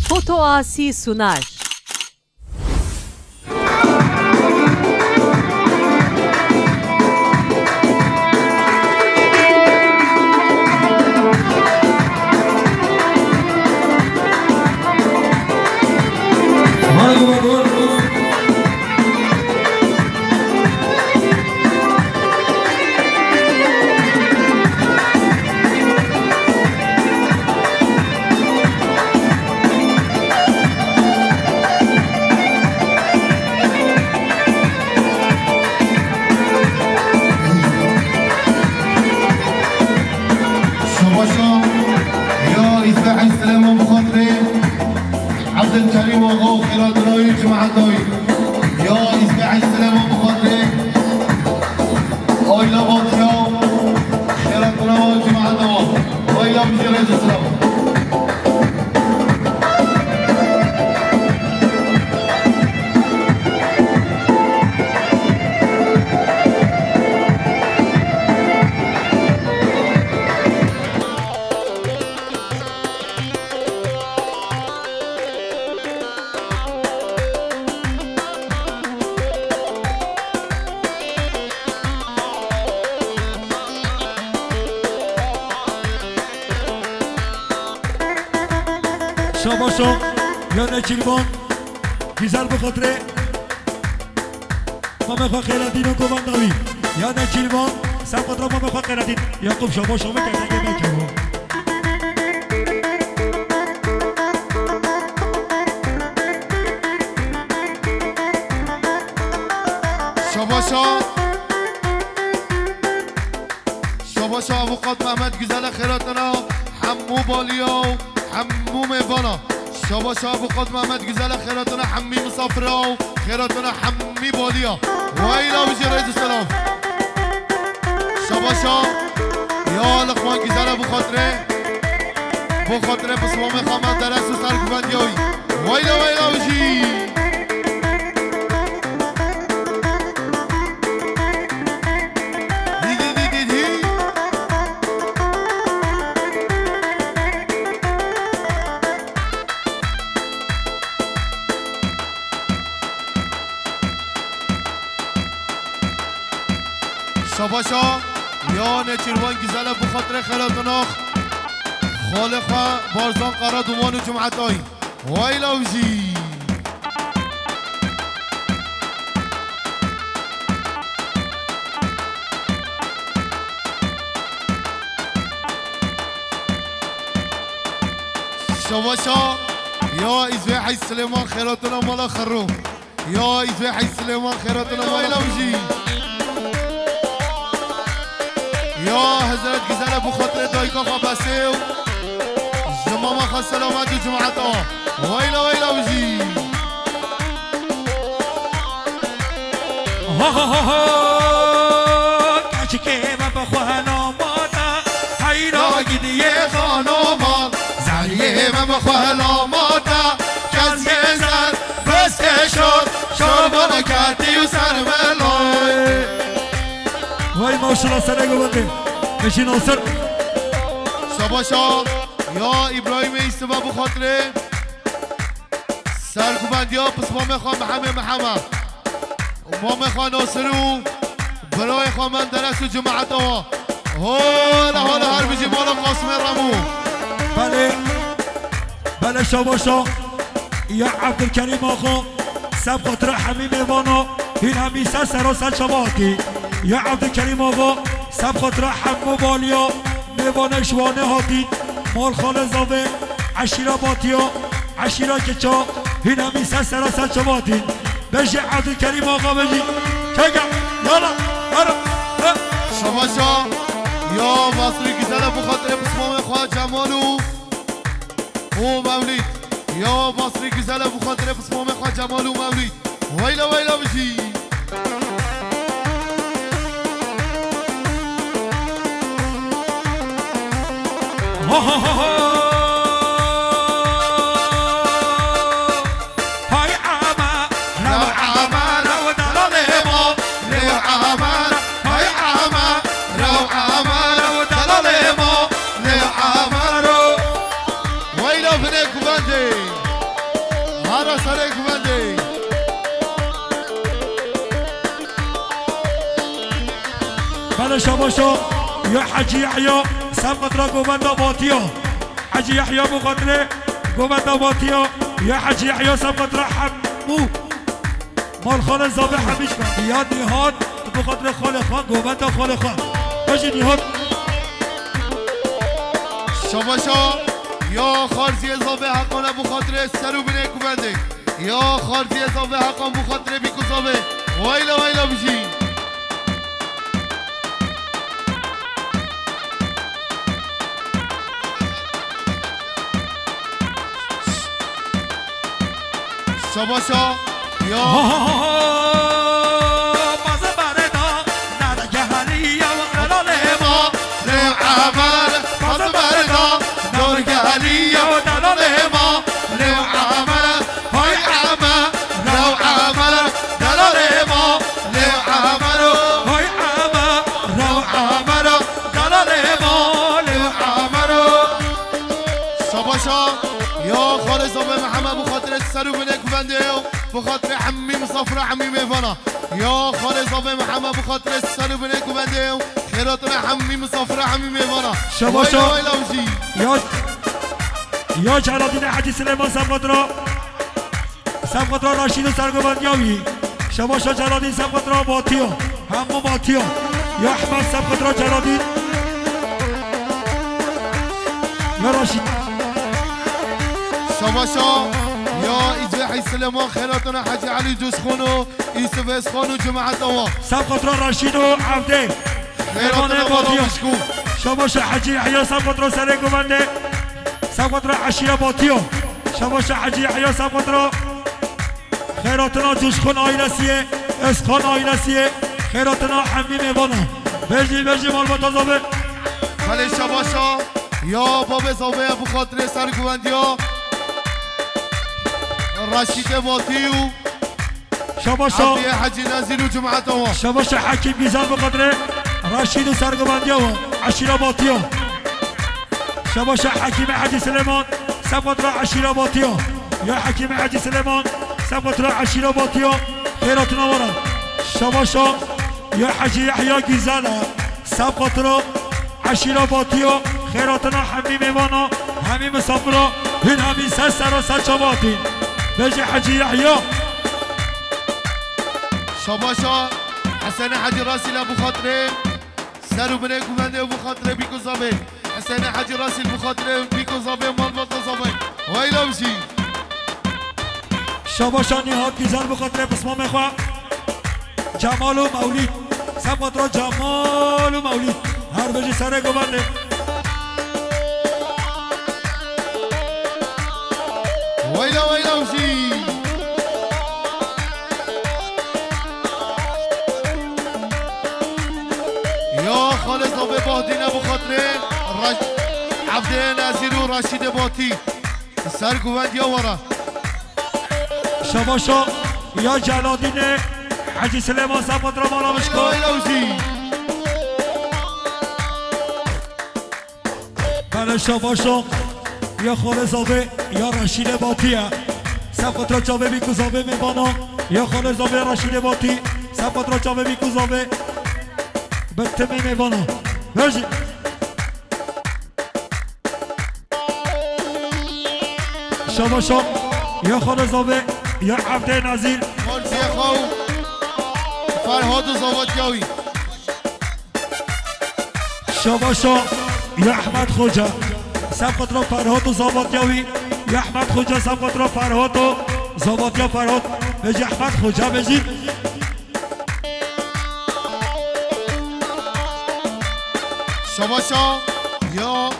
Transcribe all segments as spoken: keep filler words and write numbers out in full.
Foto Asi sunar. Şabaşa ya Îsmaîl Silêman bi xatirê Ebdulkerîm Axa û xêratina wî û cemaeta wî. Ya Îsmaîl Silêman bi xatirê Ayla Batiya, xêratina wan cemaeta wan. Ayla bijî rêz û silav. Şabaşo, ya Nêçîrvan, güzel bi xatirê. Mamê xwe Xêretîn û kovanda wî. Ya Nêçîrvan, ser xatirê mamê xwe Xêretîn. Yaqûb Şabaşo min kerdekê me kevo. Şabaşa. Şabaşa Avukat Mehmet Güzel'e xêratina hemû baliya û hemû mêvana. Şabaşa Avukat Mehmet Güzel'e xêratina hemî misafira û xêratina hemî baliya. Wayla bijî rêz û selam. Şabaşa ya Liqman Güzel'e bu xatirê, bu xatirê pismamê xwe Menderes û serguvendiya wî. Wayla wayla bijî. Şabaşa ya Nêçîrvan Güzel'e bi xatirê xêratina xalê xwe Barzan Qara Duman û cemaetayî. Wayla wijî. Şabaşa ya Îzvê Heyî Silêman xêratina mala Xerro. Ya Îzvê Heyî Silêman xêratina mala Xerro. Ya Hezret Güzel'e bu xatirê dayika xwe besê û ji mama xwe selamet û cemaeta. Wayla wayla wijî. Ha ha ha ha. Keçikê me bi xwe helama te, heyra gidiyê xanoma. Zeriyê me bi xwe helama te, keziyê zer, bistê şor, şor bana ketî û ser me loy. Vay maşallah, sene gobete. Eşin olsun. Şabaşa ya İbrahim Eysi ve bu xatirê. Serguvendiya pismamê xwe Mihemê Miheme. Mamê xwe Nasir û birayê xwe Menderes û cemaeta wa. Hole hole her bijî mala Qasimê Remû. Belê, belê şabaşa. Ya Ebdulkerîm Axa, seb xatira hemî mêvana, hîn hemî ser sera ser çava hatî. Ya Ebdulkerîm Axa, seb xatira hemû baliya, mêvanê ji Wanê hatî, mal xalê zavê, eşîra Batiya, eşîra Keça, hîn hemî ser sera ser çava hatî. Bejê Ebdulkerîm Axa bejî. Keke, yala, yala, he. Şabaşa, ya Basrî Güzel'e bu xatirê pismamê xwe Cemal û, û Mewlîd. Ya Basrî Güzel'e bu xatirê pismamê xwe Cemal û Mewlîd. Weyla weyla bijî. Ha ha ha ha. Hay ama, rew ama, rew delalê ma, rew ama, hay ama, rew ama, rew delalê ma, rew ama, rew. Weyla binê kuvendê. Ara serê guvendê. Belê şabaşo, ya Hecî Yehya, semqet ra govenda Batiya. Hecî Yehya bi xatirê govenda Batiya, ya Hecî Yehya semqet ra Hemû. Malxane Zabe Hemî, ya Nîhat, bi xatirê xalê xwe, govenda xalê xwe. Hecî Nîhat. Şabaşa, ya Xarziyê Zabe Heqane bi xatirê ser û binê guvendê. Ya Xarziyê Zabe Heqan bi xatirê bîk û zavê. Wayla wayla bijî. Şabaşa. Ya. Bazı bareda, nada gehali ya, lale ma, le amar, bazı bareda, nor gehali ya, lale ma, le amar, hay amar, raw amar, lale ma, le amar, hay amar, raw amar, lale ma, le amar. Şabaşa, ya Xalê Zabe Mihemed, bi xatirê ser û binê guvendê, bi xatirê hemî misafira, hemî mêvana. Ya Xalê Zabe Mihemed, bi xatirê ser û binê guvendê, xêratina hemî misafira, hemî mêvana. Şabaşa. Wayla wayla bijî. Ya, ya Celadînê Hecî Silêman, semqet ra. Semqet ra Reşîd û sergovendiya wî. Şabaşa Celadîn, semqet ra Batiya. Hemû Batiya. Ya Ehmed, semqet ra Celadîn. Ya Reşîd. Şabaşa ya Îzvehî Silêman, xêratina Hecî Elî Cuşxan û Îsif Êzxan û cemaeta wan. Semqet ra Reşîd û Evdê. Xêratina Batiya. Şabaşa Hecî Yehya, semqet ra serê guvendê. Semqet ra eşîra Batiya. Şabaşa Hecî Yehya, semqet ra xêratina Cuşxan aîlesiyê, Êzxan aîlesiyê, xêratina hemî mêvana. Bejî, bejî malbata Zabe. Xalê Şabaşa ya Babê Zabe ya, bi xatirê serguvendiya Reşîdê Batî û Şabaşa. Evdiyê Hecî Nezîr û cemaeta wan. Şabaşa Hekîm Gîzel, bi xatirê Reşîd û serguvendiya wan. Eşîra Batiya. Şabaşa Hekîmê Hecî Silêman, semqet ra eşîra Batiya. Ya Hekîmê Hecî Silêman, semqet ra eşîra Batiya, xêratina wara. Şabaşa ya Hecî Yehya Gîzel e, semqet ra eşîra Batiya, xêratina hemî mêvana, hemî misafira, hûn hemî ser sera ser çava tîn. Bejî Hecî Yehya. Şabaşa Hesenê Hecî Rasîl e, bi xatirê ser û binê guvendê û bi xatirê bîk û zavê. Hesenê Hecî Rasîl, bi xatirê bîk û zavê, malbata Zabe. Wayla bijî. Şabaşa Nîhat Gîzel, bi xatirê pismamê xwe. Cemal û Mewlîd. Semqet ra Cemal û Mewlîd. Her bijî serê guvendê. Wayla wayla bijî. Ya Xalê Zabe Bahdîne, bi xatirê Reş-, Evdê Nezîr û Reşîdê Batî. Serguvendiya wara. Şabaşa ya Celadînê Hecî Silêman, semqet ra mala mişko. Wayla bijî. Belê şabaşo ya Xalê Zabe ya Reşîdê Batî ye. Semqet ra çavê bîk û zavê mêvana ya Xalê Zabe ya Reşîdê Batî. Semqet ra çavê bîk û zavê bi timê mêvana. Bejî. Şabaşo ya Xalê Zabe ya Evdê Nezîr. Xalziyê xwe û Ferhad û zavatiya wî. Şabaşa ya Ehmed Xoca. Semqet ra Ferhat û zavatiya wî. Ya Ehmed Xoca, semqet ra Ferhat û zavatiya Ferhat. Bejî Ehmed Xoca bejî. Şabaşa ya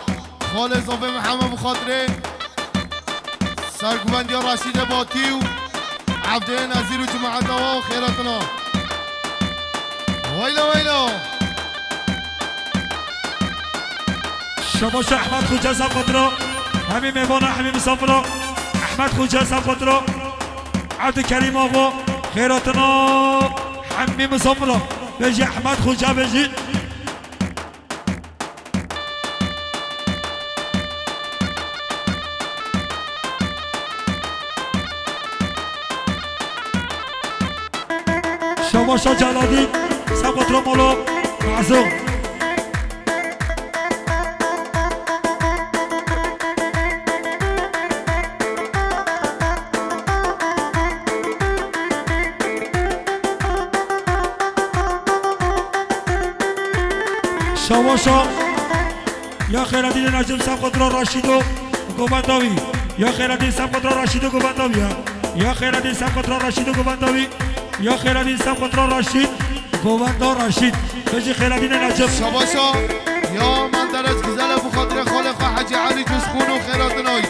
Xalê Zabe Mihemed, bi xatirê serguvendiya Reşîdê Batî û Evdê Nezîr û cemaeta wa û xêratina. Weyla weyla. Şabaşa Ehmed Xoca, semqet ra hemî mêvana, hemî misafira. Ehmed Xoca, semqet ra Evdî Kerîm axa, xêratina hemî misafira. Bejî Ehmed Xoca bejî. Paşa Celadîn, Saqotra Molo, Mezû. Şabaşa. Ya Xêredînê Necim Saqotra Raşîdo Govendavî. Ya Xêredîn Saqotra Raşîdo Govendavî ya. Ya Xêredîn Saqotra Raşîdo Govendavî. Ya Xêredîn Saqotra Raşîd. Govenda Raşîd. Bijî Xêredînê Necim. Şabaşa. Ya Menderes Güzel e, bu xatirê xalê xwe Hecî Elî Cuşxûn û Xêratinay.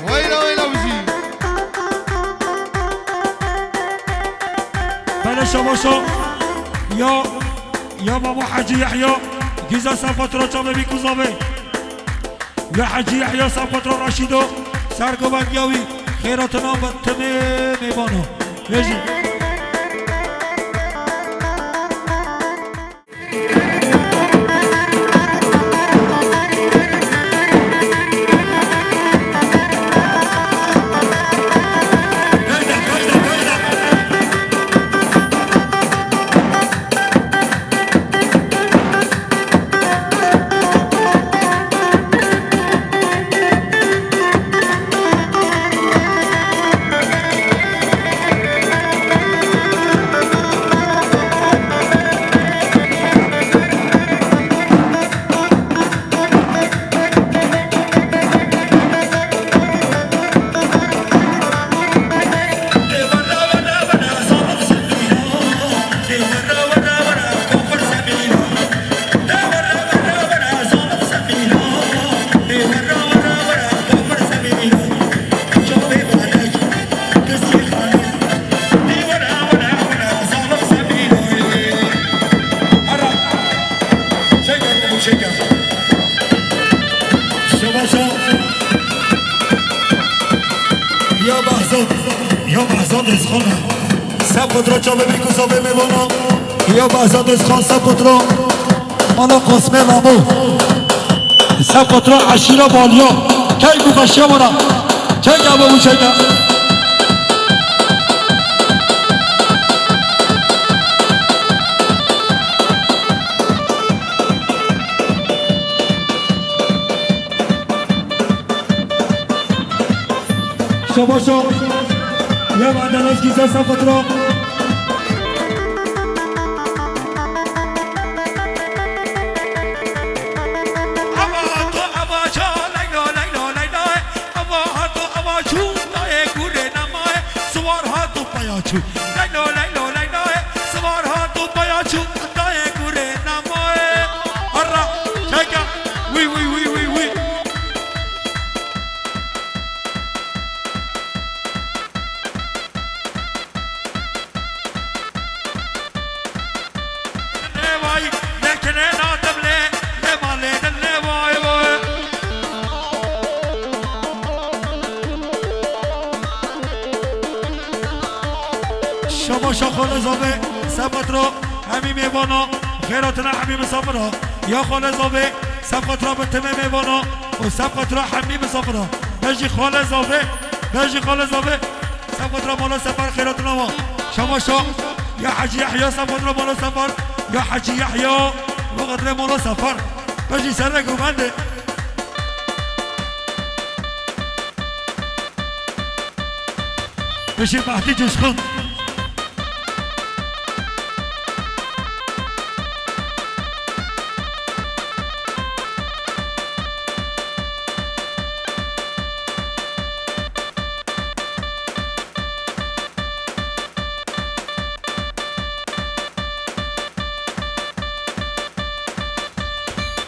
Weyla weyla bijî. Belê şabaşa. Ya, ya Mamo Hecî Yehya. Gîza Saqotra çavê bî kuzavê. Ya Hecî Yehya Saqotra Raşîdo, sergovendiya wî, xêratina bi timê mêvana. Bêjî. Şebaşa. Ya Behzad, ya Behzad Êzxan e. Saqotra çavê bî kuzavê mêvana. Ya Behzad Êzxan Saqotra. Mala Qasmê Ramo. Saqotra eşîra Baliya. Keyf û xweşiya wara. Çek abo bu çeke. Şabaşa. Ya Menderes Gîza Saqotra. Ava hato, ava ça, leylo, leylo, leylo, e. Ava hato, ava çû, dayê gurê nemaye, siwar hato paya çû. Leylo, leylo, leylo, e. Siwar hato paya çû, dayê gurê nemaye. Harra, çeke, wî, wî, wî, wî, wî. Lê vay, lê kinê nadim lê, lê malê din lê vay vay. Şabaşa xalê zavê, Saqotra hemî mêvana, xêratina hemî misafira. Ya xalê zavê, Saqotra bi timê mêvana û Saqotra hemî misafira. Bejî xalê zavê, bejî xalê zavê. Saqotra Mala Sefar xêratina wa. Şabaşa. Ya Hecî Yehya Saqotra Mala Sefar. Ya Hecî Yehya. Wexatirê Mala Sefar. Bejî serre govendê. Bejî Mehdî Cuşxun.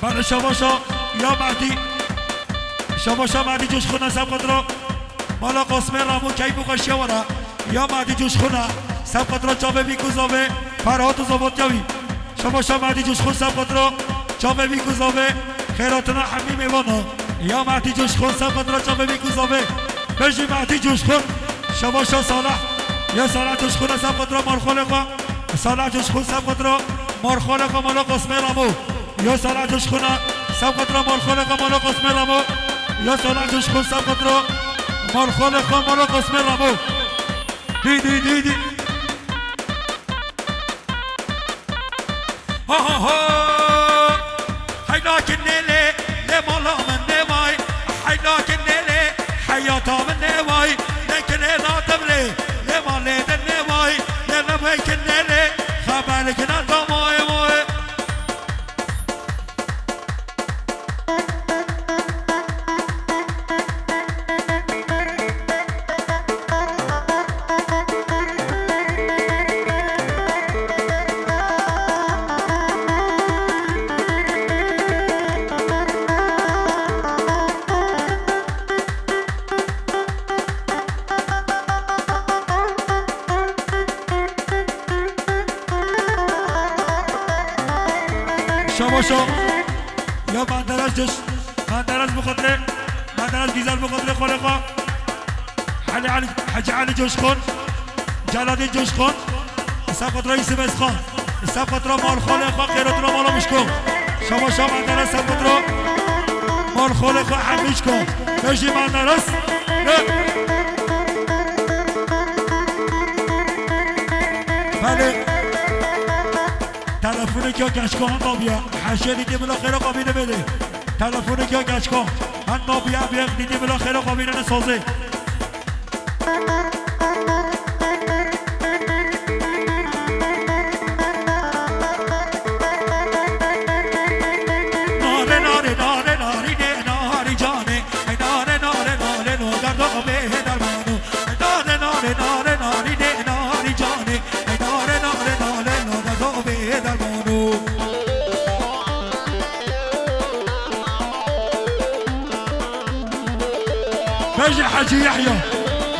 Belê şabaşa ya Mehdî. Şabaşa Mehdî Cuşxun e Saqotra. Mala Qasmê Ramo keyf û xweşiya were. Ya Mehdî Cuşxun e. Saqotra çavê bî kuzavê. Ferhat û zavatiya wî. Şabaşa Mehdî Cuşxun Saqotra. Çavê bî kuzavê. Xêratina hemî mêvana. Ya Mehdî Cuşxun Saqotra çavê bî kuzavê. Bejî Mehdî Cuşxun. Şabaşa Salih. Ya Salih Cuşxun e Saqotra marxalê xwe. Salih Cuşxun Saqotra marxalê xwe Mala Qasmê Ramo. Ya Salih Cuşxun e, Saqotra marxalê xwe Mala Qasmê Ramo. Ya Salih Cuşxun Saqotra marxalê xwe Mala Qasmê Ramo. Dî, dî, dî, dî. Oho! Heyla kinê lê, lê mala min nêvay. Heyla kinê lê, heyata min nêvay. Lê kinê natim lê, lê malê din nêvay. Lê lê vey kinê lê, xeber kina ta moye moye. Şabaşo. Ya Menderes diş. Menderes bixatre. Menderes güzel bixatre xole xo. Hacı Ali, Hacı Ali Coşkun. Celadîn Coşkun. Îsa xatra Yusuf Esxan. Îsa xatra mal xole xo, qêro tura mala mişko. Şabaşo Menderes, îsa xatra mal xole xo, Hemîçko. Bejî Menderes. Ye. Belê. Telefonê kî ya keçko henda bîya. Heşê dîtî bila xêra xwe bîne bêdê. Telefonê kî ya keçko henda bîya, bîya dîtî bila xêra xwe bîne ne sazê. Nare, nare, nare, narî nê, narî canê. Ay nare, nare, nare, no derdo bê dermano. Ay nare, nare, nare, narî nê, narî canê. Ay nare, nare, nare, no derdo bê dermano. Bejî Hecî Yehya.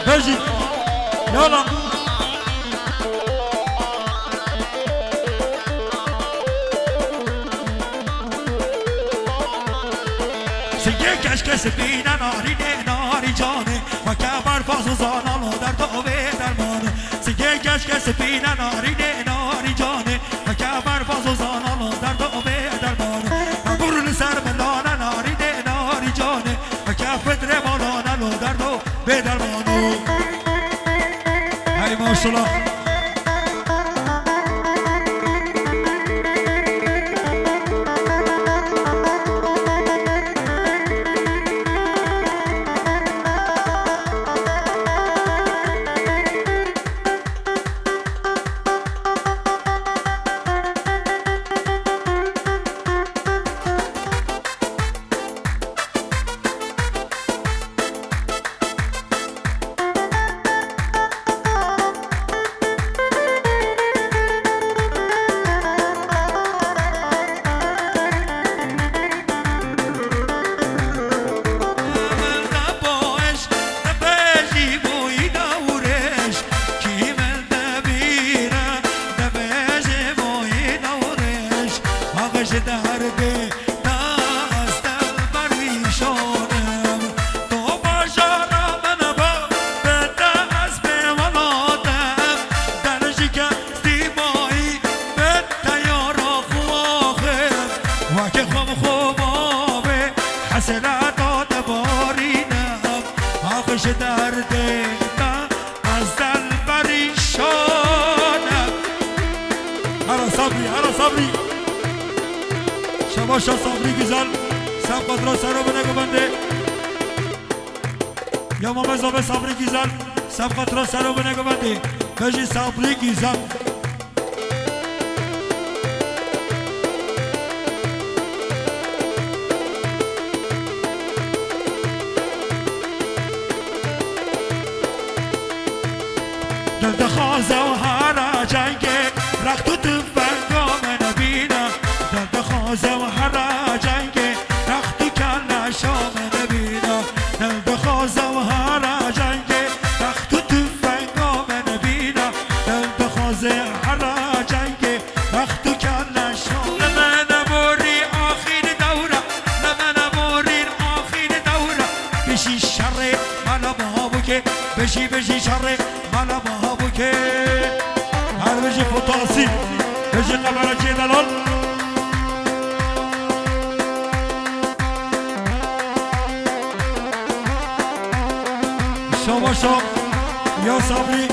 Bejî. Yala. Singê keşke spîne narî nê narî canê. Weke berfa zozana lo derdo vê dermanê. Singê keşke spîne narî nê narî canê. Weke berfa zozana lo derdo vê dermanê. Hebûr li ser min dane narî nê narî canê. Weke fitrê malane lo derdo bê dermanê. Hey maşallah. Ji derdê te ez delberî şanim, to bajara min be, bi te ez bê welat im. Der ji kestî mayî, bi te yara xwe axim. Weke xwe bi xwe bavê, hesreta te barînim. Ax ji derdê te ez delberî şanim. Hera Sabrî, hera Sabrî. Şebaşa Sabrî Güzel, sef qatra sero bine guvendê. Ya Mame Zabe Sabrî Güzel, sef qatra sero bine guvendê. Bejî Sabrî Güzel. Dil dixwaze û here cengê, rext û tifenga min bîne. Dil dixwaze û here cengê, rext û keleşa min bîne. Dil dixwaze û here cengê, rext û tifenga min bîne. Dil dixwaze here cengê, rext û keleşa. Li me neborî axîr dewre, li me neborîn axîr dewre. Bijî şerê mala babûkê, bijî, bijî şerê mala babûkê. Her bijî Foto Asî, bijî Qeberekê Delal. Şabaşa ya Sabrî,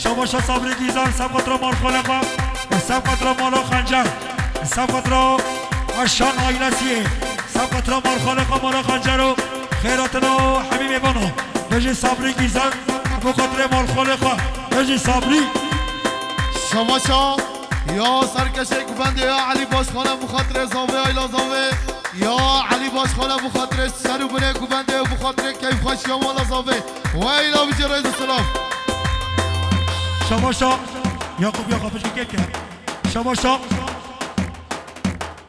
şabaşa Sabrî Gîzan, sef qatra mal xwe leqa, sef qatra mala Xencer. Sefetra Aşan ailesiyê. Sefetra Malxalê xwe Mala Xencero. Xêratina hemî mêvana. Bejê Sabrî Gîzel. Bi xatirê Malxalê xwe. Bejê Sabrî. Şabaşa ya serkeşê guvendê ya Elî Başxane bi xatirê zavê ayla zavê. Ya Elî Başxane bi xatirê ser û binê guvendê û bi xatirê keyfxweşiya mala zavê. Weyla bijî rêz û silav. Şabaşa Yakup ya kapıcı keke. Şabaşa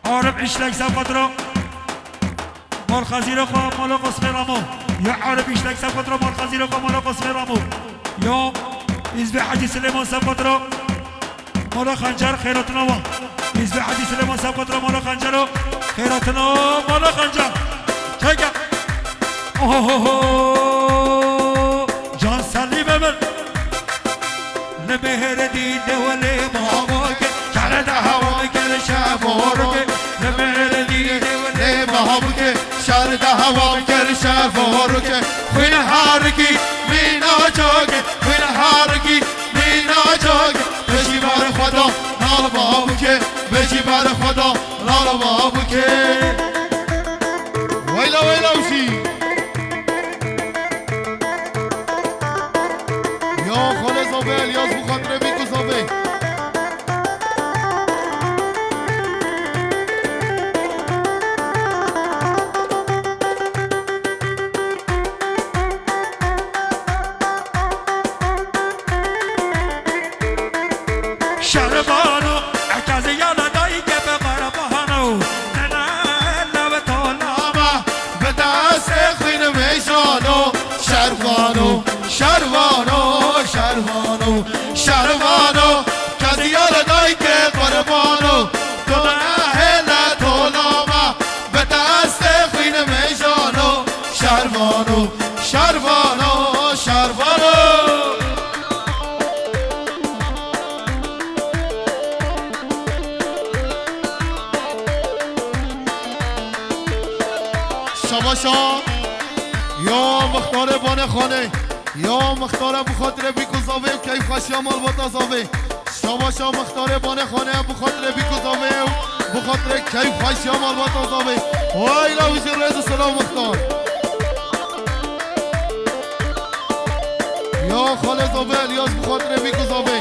Arif İşlek Sefetra. Mal xezîro xwe mala Qosmê Ramo. Ya Arif İşlek Sefetra mal xezîro xwe mala Qosmê Ramo. Ya Hizbê Hecî Silêman Sefetra. Mala Xencer xêratina wa. Hizbê Hecî Silêman Sefetra mala Xencero. Xêratina mala Xencer. Çeke. Ohohoho. Can Selîmê min. Li mêr dî dewlê mabû ke, şer de hewa kir şevorû ke. Li mêr dî dewlê mabû ke, şer de hewa kir şevorû ke. Xwîn herikî mîna çake, xwîn herikî mîna çake. Beşî ber xwe da nal mabû ke, beşî ber xwe da nal mabû ke. Weyla weyla wişî. Ya Xalê Zavê, Elyas bi xatirê Bîk û Zavê. Şervano, ekazê ya la dayîkê bi qerbano. Nene lev tolama, bi destê xwîn mêjano. Şervano, şervano, şervano, şervano. Kezî ya la dayîkê qurbano. Tu nehêle tolama, bi destê xwîn mêjano. Şervano, şervano, şervano. Şabaşa ya mixtarê Banê Xanê, ya mixtare bi xatirê Bîk û Zavê û keyfxweşiya malbata Zavê. Şabaşa mixtarê Banê Xanê bi xatirê Bîk û Zavê û bi xatirê keyfxweşiya malbata Zavê. Wayla wî jî rêz û silav mixtar. Ya Xalê Zavê, Elyas bi xatirê Bîk û Zavê.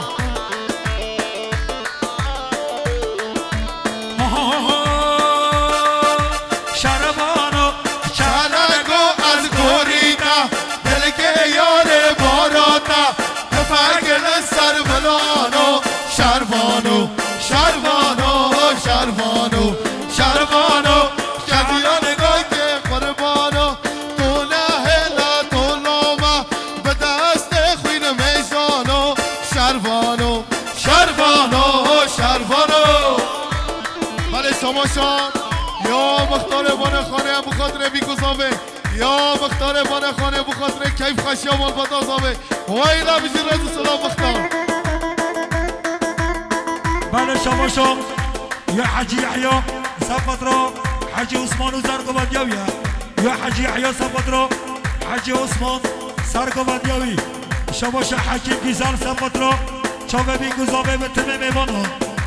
Şervano, şerego ez gorî te, dilkê yarê baro te, tifek li ser vilano. Şervano, şervano, şervano, şervano, şervano, şervano, qurbano. Tu nehêle, tu loma, bi destê xwîn mêjano. Şervano, şervano, şervano. Belê şabaşa. Ya mixtarê Banê Xanê, bi xatirê Bîk û Zavê. Ya mixtarê Banê Xanê, bi xatirê keyfxweşiya malbata Zavê. Wayla bijî rêz û silav mixtar. Belê şabaşa. Ya Hecî Yehya, Sefetra, Hecî Osman û Zergovadiya wî ye. Ya Hecî Yehya Sefetra, Hecî Osman, Zergovadiya wî. Şabaşa Hekîm Gîzel Sefetra, çavê Bîk û Zavê bi timê mêvana.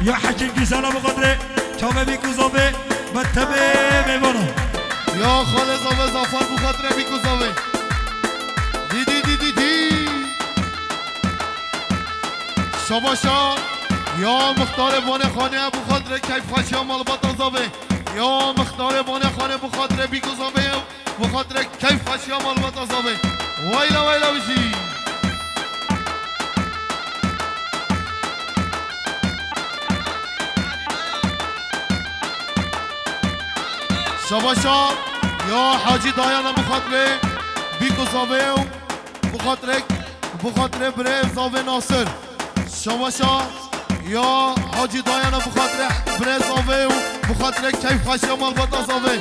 Ya Hekîm Gîzel bi xatirê çavê Bîk û Zavê bi timê mêvana. Ya Xalê Zavê Zafar bi xatirê Bîk û Zavê. Dî, dî, dî, dî, dî. Şabaşa ya mixtarê Banê Xanê, bi xatirê keyfxweşiya malbata Zavê. Ya mixtarê Banê Xanê, bi xatirê Bîk û Zavê, bi xatirê keyfxweşiya malbata Zavê. Wayla, wayla bijî. Şabaşa ya Hacî Dayana, bi xatirê Bîk û Zavê û bi xatirê, bi xatirê birê Zavê Nasir. Şabaşa ya Hacî Dayana, bi xatirê birê Zavê û bi xatirê keyfxweşiya malbata Zavê.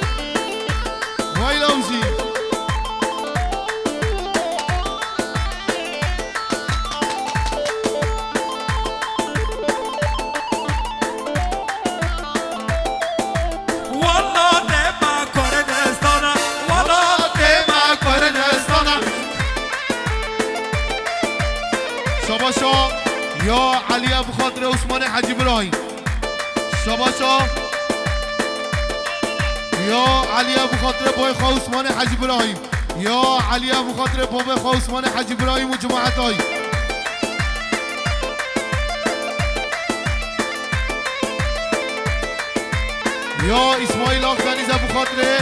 Wayla wî jî. Welatê me Kurdistan e, welatê me Kurdistan e. Şabaşa ya Eliye, bi xatirê Osmanê Hecî Birahîm. Şabaşa. Ya Eliye bi xatirê boyê xwe Osmanê Hecî Birahîm. Ya Eliye bi xatirê bavê xwe Osmanê Hecî Birahîm û cemaetay. Ya Îsmaîl Akdenîze bi xatirê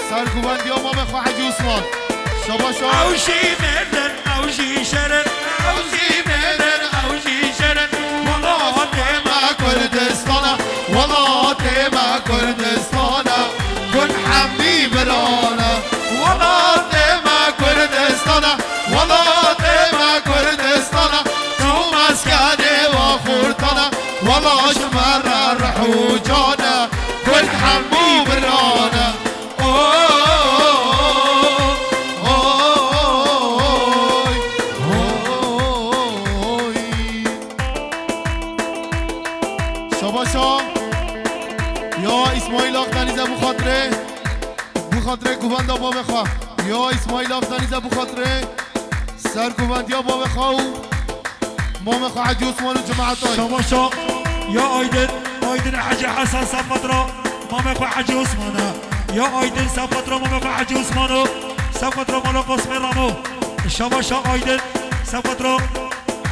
serguvendiya mamê xwe Hecî Osman. Şabaşa. Ew jî mêr in, ew jî şer in, ew jî mêr in, ew jî şer in. Welatê me Kurdistan e, welatê me Kurdistan e, Kurd hemî biran e. Welatê me Kurdistan e, welatê me Kurdistan e, çû meskenê we xurtan e. Wela ji me re rih û can e, Kurd hemû biran e. Oy, oy, oy. Şabaşa. Ya Îsmaîl Akdenîze bi xatirê, bi xatirê guvenda bavê xwe. Ya Îsmaîl Akdenîze bi xatirê serguvendiya bavê xwe û mamê xwe Hecî Osman û cemaetay. Şabaşa. Ya Aydin, Aydin Hecî Hesen Sefetra, mamê xwe Hecî Osman e. Ya Aydin Sefetra, mamê xwe Hecî Osman û Sefetra mala Qasmê Ramo. Şabaşa Aydin Sefetra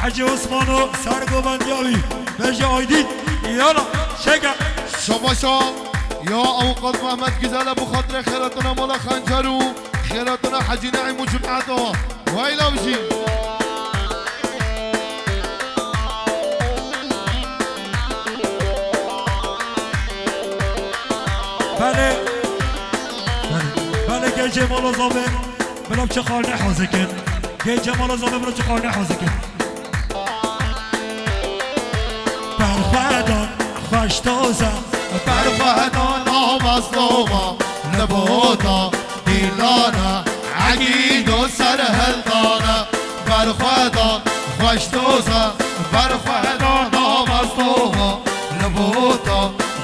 Hecî Osman û sergovendiya wî. Bejê Aydin. Yala, şeke. Şabaşa. Ya Avukat Mehmet Güzel e bi xatirê xêratina mala Xencer û xêratina Hecî Neîm û cemaeta. Wayla bijî. Belê. Belê, belê, gel Cemal Ozan'ı. Bila çi xal ne hazikin. Gel Cemal Ozan'ı bila çi xal ne hazikin. Berxwedan xweş doza. Berxwedan namaz doma. Li bota dîlana. Egîdo ser hildana. Berxwedan xweş doza. Berxwedan namaz doma. Li bota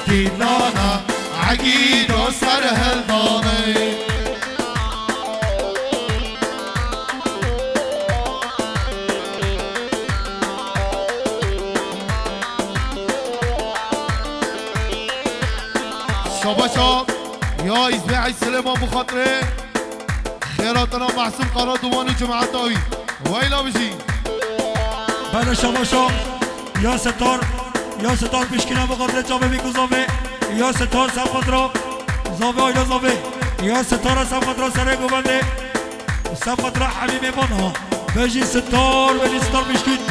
dîlana. Egîdo ser hildana. Şabaşa ya Îzmê Ey Silêman bi xatirê xêratina Mehsûm Qaraduman û cemaeta wî. Wayla bijî. Bele şabaşa ya Setar, ya Setar pişkîne bi xatirê çavê vî ku zavê, ya Setar Sefetra, zavê ayla zavê, ya Setara Sefetra serê govendê. Sefetra Hemî mêvan ha. Bejî sitar, bejî sitar mişkîn.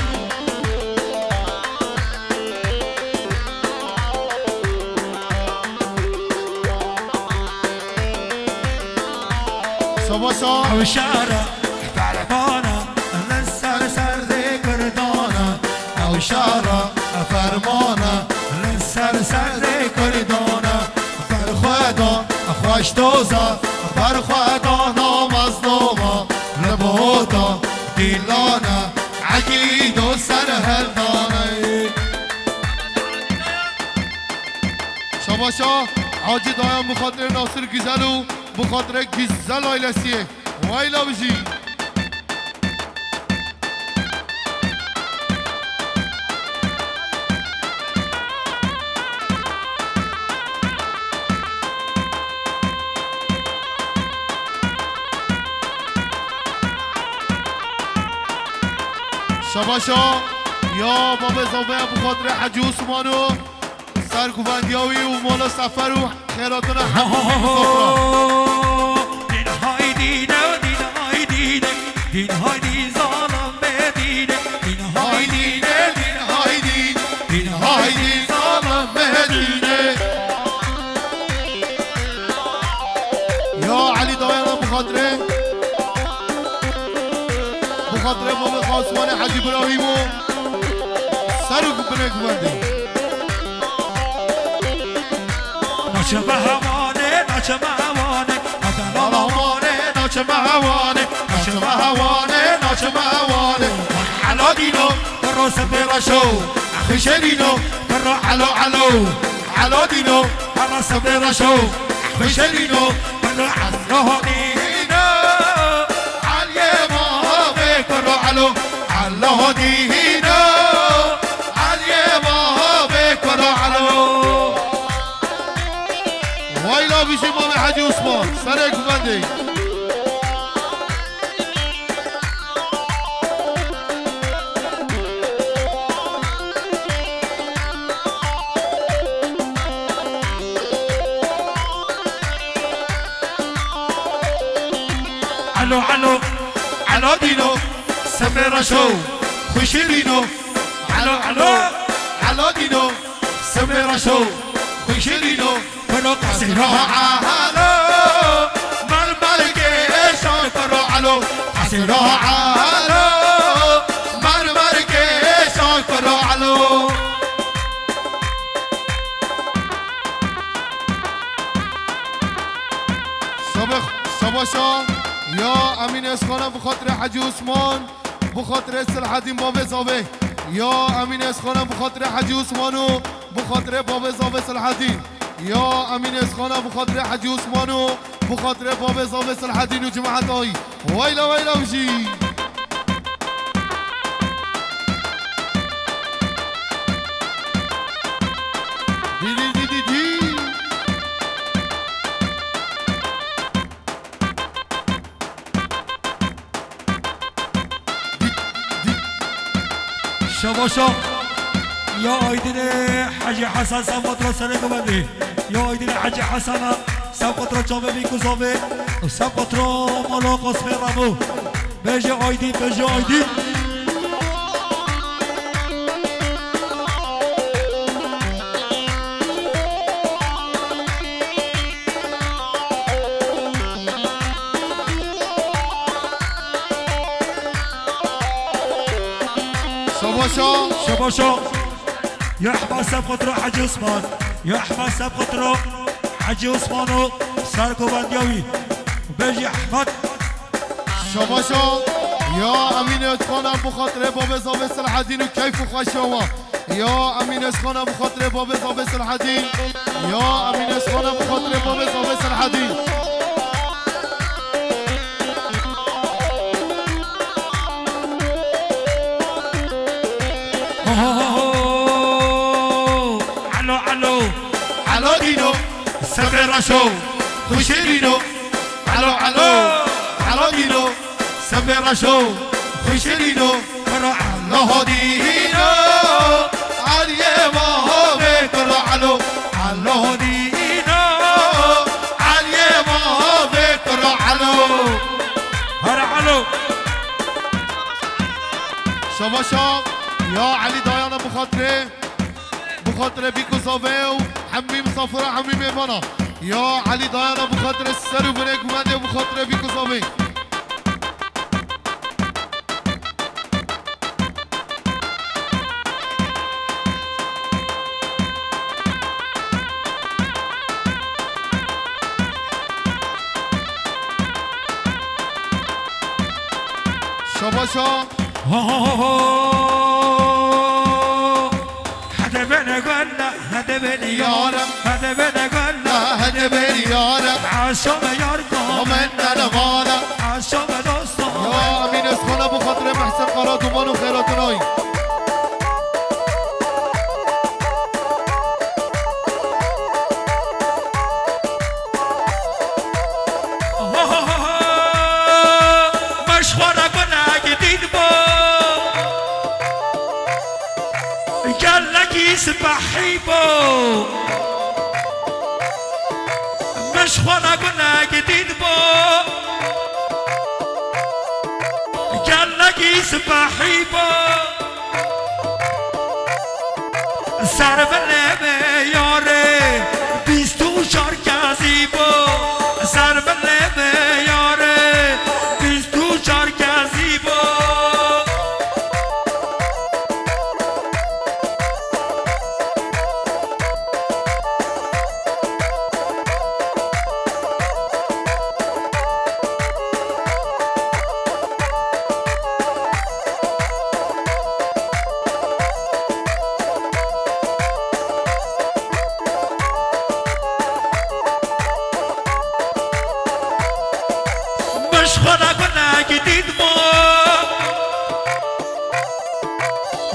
Şabaşa. Ew şara fermana li ser serdê Kurdana. Ew şara fermana li ser serdê Kurdana. Berxwedan xweş doza, berxwedan mazlûma, li bota dîlana, egîdo ser hildane. Şabaşa Hacî Dayan bi xatirê Nasir Güzel û bi xatirê Güzel ailesiyê. Wayla bijî. Şabaşa ya Babê Zaveya bi xatirê Hecî Osman û serguvendiya wî û mala Sefer û xêratina hemû misafira. Din hay dîne, din hay dîne, din hay dîn zalim Medîne. Din hay dîne, din hay dîn, din hay dîn zalim Medîne. Ya Elî Dayana bi xatirê, bi xatirê Mamê Osmanê Hecî Birahîm û ser û binê guvendê. Naçe me hewane, naçe me hewane, delala mane, naçe me hewane, naçe me hewane, naçe me hewane. Ela dîno, kiro sefê reşo, xişerîno, kiro elo elo. Elo dîno, kiro sefê reşo, xişerîno, kiro elo dîno. Aliyê ma be kiro elo, elo dîno. Aliyê ma be kiro Hacî Osman, serê guvendê. Elo, elo, elo dîno, semê reşo, xweşê dîno. Elo, elo, elo dîno, semê reşo, xweşê dîno. Kuro qesê ro alo, mermerkê şan kuro alo, qesê ro alo, mermerkê şan kuro alo. Şabaş, şabaşa, ya Emîn Esxana bi xatirê Hecî Osman, bi xatirê Selahedîn bavê zavê. Ya Emîn Esxana bi xatirê Hecî Osman û bi xatirê bavê zavê Selahedîn. Ya Emîn Esxana bi xatirê Hecî Osman û bi xatirê bavê zavê Selahedîn û cemaetayî. Weyla weyla bijî. Dî dî dî dî dî. Şabaşa. Ya Aydinê Hecî Hesen, Sewqatra serê guvendê. Ya Aydinê Hecî Hesena, Sewqatra çavê Bîk û Zavê, Sewqatra mala Qasimê Remo. Bêje Aydin, bêje Aydin. Şabaşa. Şabaşa. Ya Ehmed Sewqatra Hecî Osman. Ya Ehmed Sewqatra Hecî Osman û sergovendiya wî. Bêje Ehmed. Şabaşa. Ya Emîn Esxana bi xatirê bavê zavê Selahedîn û keyf û xweşiya wan. Ya Emîn Esxana bi xatirê bavê zavê Selahedîn. Ya Emîn Esxana bi xatirê bavê zavê Selahedîn. Ho, ho, ho, ho. Alo, alo. Alo dîno. Semê reşo. Xweşê dîno. Alo, alo. Alo dîno. Semê reşo. Xweşê dîno. Kuro Elo dîno, Eliyê ma havê kuro Elo. Elo dîno, Eliyê ma havê kuro Elo. Her Elo. Şabaşa, ya Elî dayana bi xatirê, bi xatirê Bîk û Zavê û hemî misafira, hemî mêvana. Ya Elî dayana bi xatirê ser û binê guvendê û bi xatirê Bîk û Zavê. Şabaşa. Ho, ho, ho, ho. Hede bene gönne, hede beni yâre, hede bene gönne, hede beni yâre. Aşame yar kamenne mane, aşame dost. Ya Emîn Özkan'a bu xatirê Mehsen Karaduman û xêratinayî. Meşxwara guna gidîn bo. Gelekî sipehî bo. Meşxwara guna gidîn bo. Gelekî sipehî bo. Ser bilê me yarê bîst û çar kezî bo. Ser bilê me yarê bîst û çar kezî bo. Meşxwara guna gidîn bo.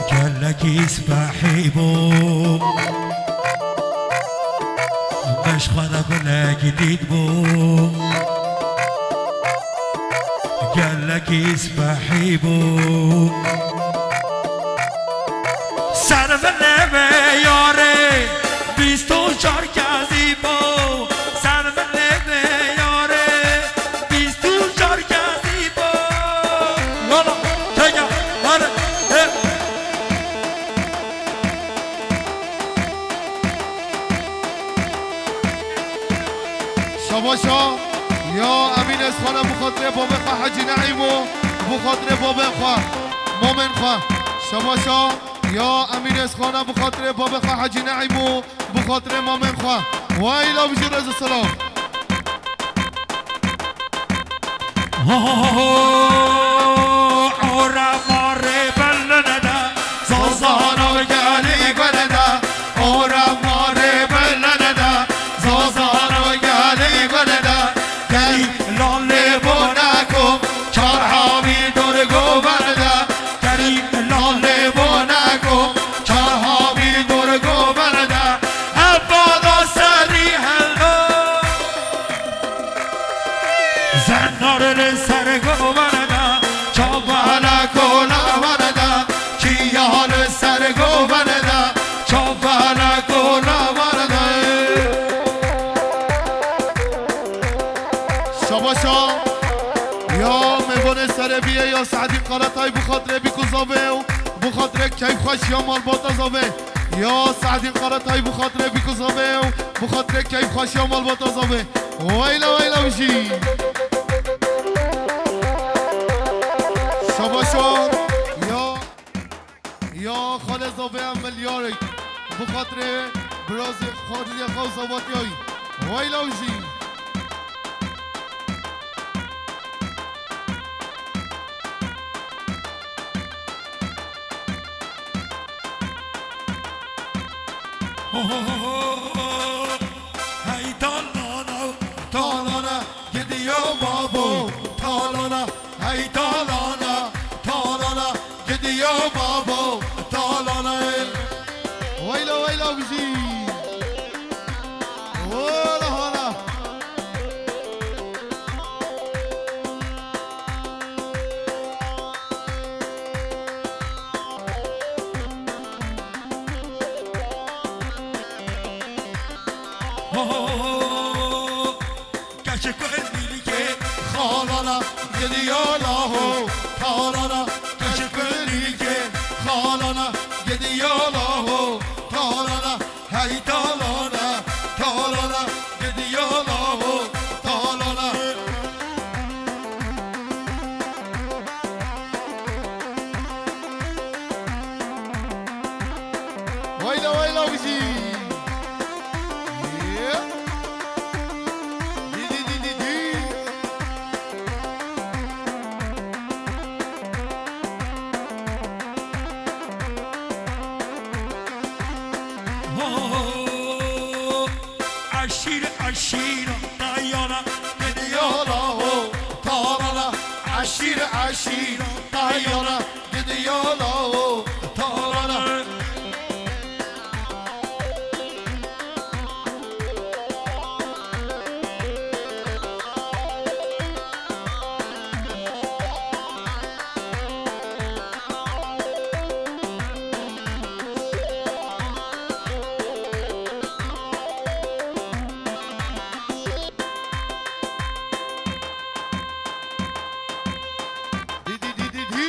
Gelekî sipehî bo. Meşxwara guna Dît bû, gelekî spehî bû. Ser min nebe yarê, bîst û çar kezî bû. Ser min nebe yarê, bîst û çar kezî bû. Lala, teke, hadi, he. Şabaşa, ya Emîn Ezxana, bi xatirê babê xwe Hecî Neîm û bi xatirê babê xwe, mamên xwe. Şabaşa, ya Emîn Ezxana, bi xatirê babê xwe Hecî Neîm û bi xatirê mamên xwe. Weyla bijî rêz û selam. Ora marê belene de, zazana gelî gole de. Ora marê belene de, zazana gelî gole de. Gelî lalê boneko, çar havî dor govene de. Gelî lalê boneko, çar havî dor govene de. Evada serî hello. Zenarê li ser govene de, çavana kola vane de, çiya li ser govene de, çavana kola vane de. Şabaşa, ya mêvanê serebiyê ya Saedîn Karatay, bi xatirê bîk û zavê û bi xatirê keyfxweşiya malbata zavê. Ya Saedîn Karatay, bi xatirê bîk û zavê û bi xatirê keyfxweşiya malbata zavê. Weyla, weyla bijî. Şabaşan. Ya, ya xalê zavê em milyarek. Bi xatirê birazê xalê xew zavatiyayî. Weyla bijî. Hey talana, talana, gidiyor babo, talana, hey talana, talana, gidiyor babo, talana. Weyla, weyla bijî. Ola hala. Ho, ho, ho, ho. Keçik û nîlîkê xalana gidiyor la ho, talana. Keçik û nîlîkê xalana gidiyor la ho, talana. Hey talana, talana, gidiyor la ho, talana. Wayla, wayla, wizî. Yeah. Di, di, di, di, di. Ho, ho, ho. Eşîr, eşîr, tayana, gidiyor la ho, talana. Eşîr, eşîr, tayana, gidiyor la ho, talana. Di, di, di, di, di.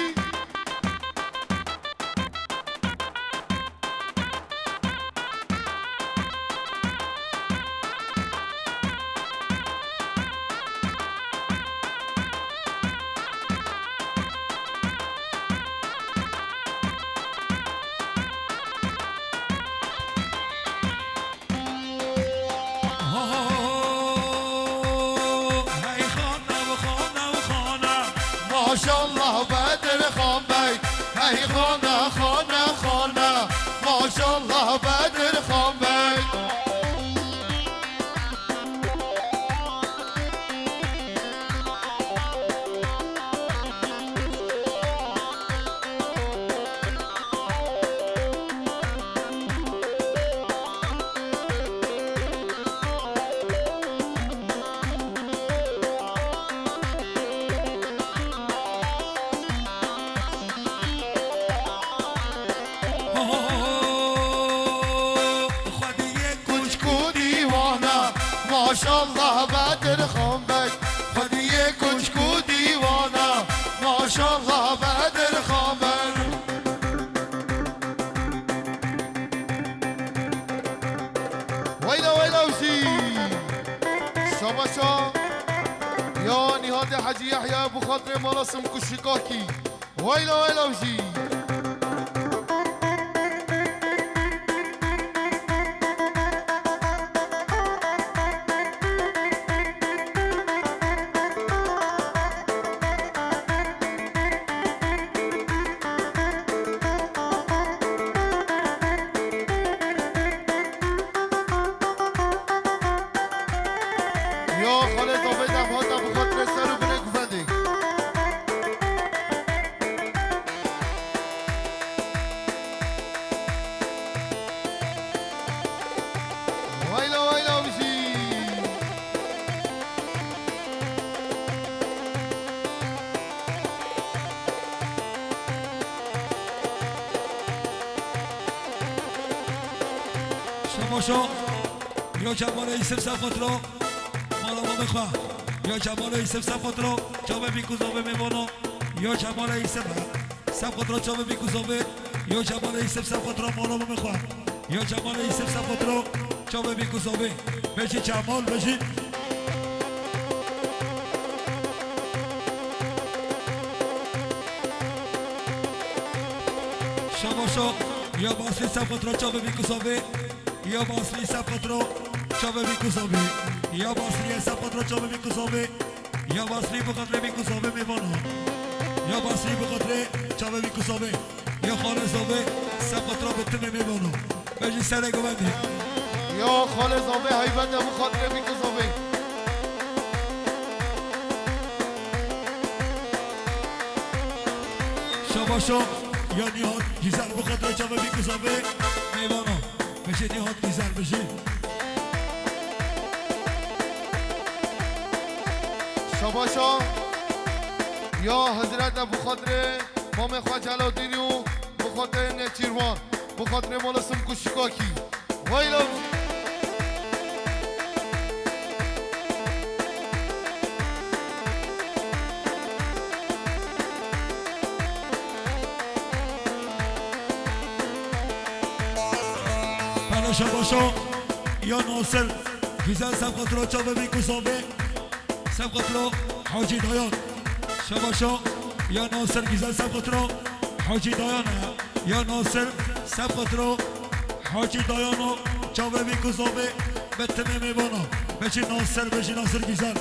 Hey xana, xana, xana. Maşallah Bedir Xan Bey. Hey xana, xana, xana. Maşallah Bedir Xan Bey. Maşallah Bedirxan Beg, xwediyê kuşk û dîwana. Maşallah Bedirxan Beg. Weyla weyla wî jî. Şabaşa. Ya Nîhatê Hecî Yehya bi xatirê mala Simkuşikakî. Weyla weyla wî jî. Ya xalê zavê dev hata bi xatirê ser û binê guvendê. Wayla wayla wî jî. Şabaşo. Yo Cemalê Yusuf Sefotro. Mala mamê xwe. Yo Cemalê Yusuf Sefotro. Çavê bî ku zavê mêvano. Yo Cemalê Yusuf. Sefotro çavê bî ku zavê. Yo Cemalê Yusuf Sefotro mala mamê xwe. Yo Cemalê Yusuf Sefotro çavê bî ku zavê. Bejî Cemal bejî. Şabaşo. Ya Basrî Sefotro çavê bî ku zavê. Ya Basrî Sefotro çavê bî ku zavê. Ya Basrî Sefotro çavê bî ku zavê. Ya Basrî bi xatirê bî ku zavê mêvano. Ya Basrî bi xatirê çavê bî ku zavê. Ya xalê zavê Sefotro bi timê mêvano. Bejî serê guvendê. Ya xalê zavê heybet e bi xatirê bî ku zavê. Şabaşo. Ya Nîhat Gîzel bi xatirê çavê bî ku zavê mêvano. Bejê Nîhat Gîzel bejê. Şabaşa. Ya Hezrete bi xatirê mamê xwe Celadînî û bi xatirê Nêçîrvan, bi xatirê mala Simkuşikakî. Wayla. Pele şabaşo. Ya Nasir. Güzel Sefotro çavê bî ku zavê. Sefotro Hacî Dayan. Şabaşo. Ya Nasir güzel Sefotro Hacî Dayan. Ya Nasir Sefotro Hacî Dayano çavê bî ku zavê. Bi timê mêvano. Bejî Nasir, bejî Nasir güzel.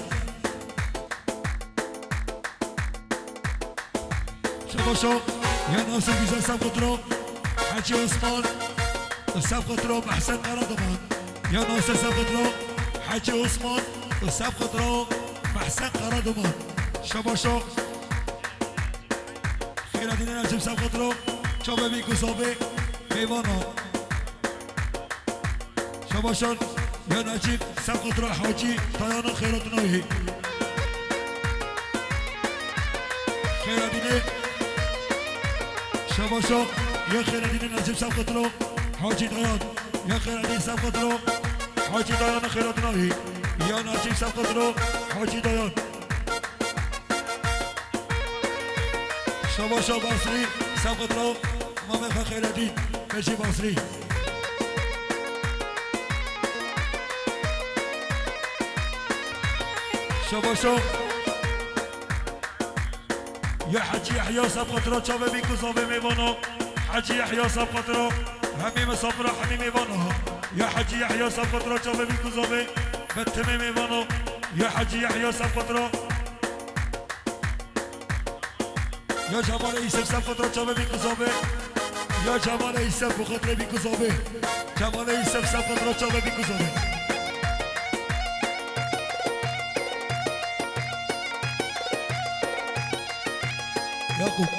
Şabaşo. Ya Nasir Güzel Sefotro. Hacı Osman. Sefotro Mehsen Karaduman. Ya Nasir Sefotro. Hacı Osman. Sefotro Mehsen Karaduman. Şabaşo. Xêradînê Necîb Sefotro. Çavê bî ku zavê. Mêvano. Şabaşan ya Necîb Sefotro Hacî Dayana xêratina wî. Xêradînê. Şabaşo ya Xêradînê Necîb Sefotro Hacî Dayan. Ya Xêradîn Sefotro Hacî Dayana xêratina wî. Ya Necîb Sefotro Hacî Dayan. Şabaşa Basrî, Sefotro, mamê xwe Xeyredîn, Mecî Basrî. Şabaşo. Ya Hecî Yehya Sefotro, çavê bî ku zavê mêvano. Hecî Yehya Sefotro, hemî misafira, hemî mêvano. Ya Hecî Yehya Sefotro, çavê bî ku zavê, bi timê mêvano. Ya Hecî Yehya Sefotro. Ya Cemalê Îsef Sefotro çavê bî ku zavê. Ya Cemalê Îsef bi xatirê bî ku zavê. Cemalê Îsef Sefotro çavê bî ku zavê. Yakup.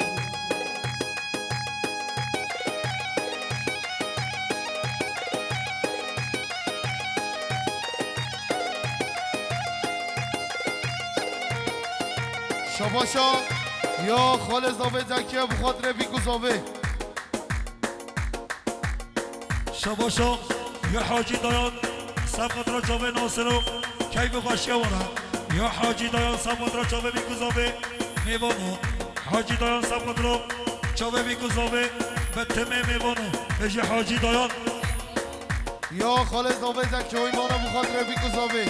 Şabaşa ya xalê zavê Zekiye bi xatirê vî ku zavê. Şabaşa ya Hacî Dayan, Sefotro çavê Nasiro, Keyf û xweşiya wan e. Ya Hacî Dayan Sametro çavê vî kuzavê mêvano. Hacî Dayan Sametro çavê vî kuzavê bi timê mêvano. Bêjî Hacî Dayan. Ya Xalê Zavê Zekçoyî mana bi xatirê vî kuzavê.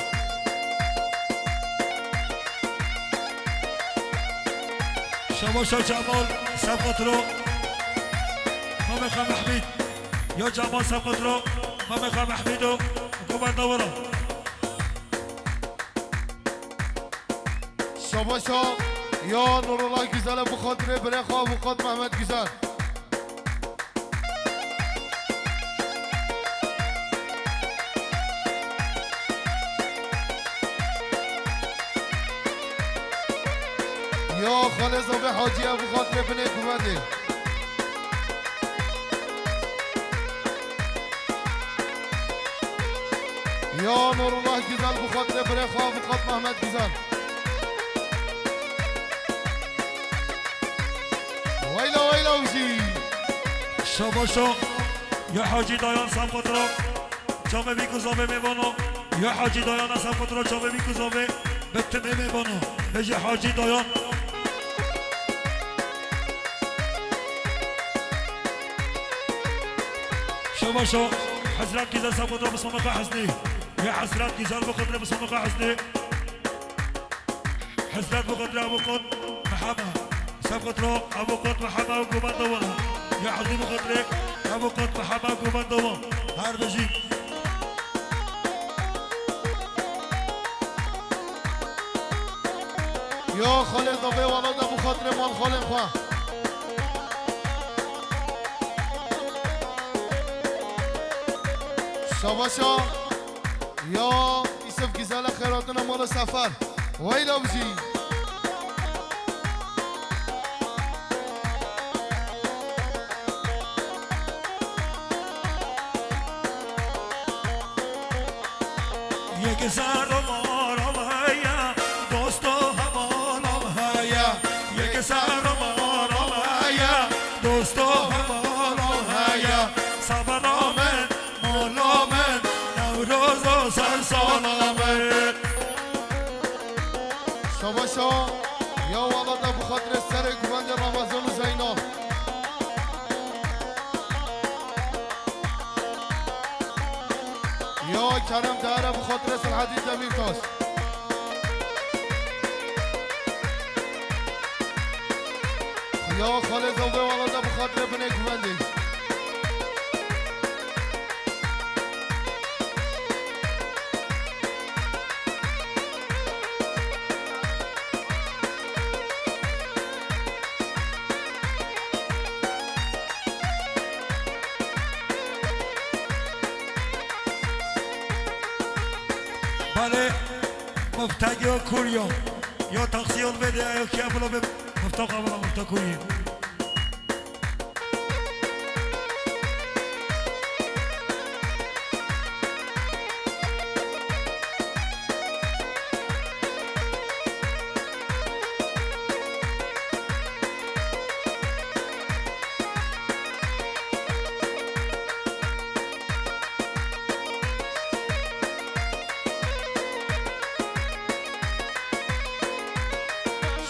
Şabaşa Cemal Sametro. Mamê Xwe Mehmîd. Ya Cemal Sametro. Mamê Xwe Mehmîd û Gobenda Wira. Şabaşa ya Nurullah Güzel'e bi xatirê birê xwe Avukat Mehmet Güzel. Ya Xalê Zavê Hacî, ev bi xatirê binê guvendê. Ya Nurullah Güzel, bi xatirê birê xwe Avukat Mehmet Güzel. Weyla, weyla wijî. Şabaşa ya Hacî Dayan Sametro. Çavê vî kuzavê mêvano. Ya Hacî Dayan Sametro çavê vî kuzavê bi timê mêvano. Bêjî Hacî Dayan. Şabaşa Hesret Güzel Sametro bi Sametro Hesnî. Ya Hesret Güzel bi xatirê bi Sametro Hesnî. Hesret bi xatirê Avukat Mehema. Sef xatirê Avukat Mehema û guvenda wana. Ya Hesnî bi xatirê Avukat Mehema û guvenda wan. Her bijî. Ya Xalê Zavê Wala de bi xatirê mal xalên xwe. Şabaşa ya Yusuf Güzel'e xêratina mala Sefer. Weyla bijî. Yek ser û malam heye, dosto hevalam heye. Yek ser û malam heye, dosto hevalam heye. Sabana min, mala min, Newroz û ser sala min. Şabaşa ya Wala de bi xatirê serê guvendê Ramazan û Zeynal. Ya Kerem Dere bi xatirê Selhedîn Demîrtaş. Ya Xalê Zavê Wala de bi xatirê binê guvendê. Belê, muftegê ya Kuryo. Ya taksiyon vê de ya kiye bila be mufta kabula mufta Kuryo.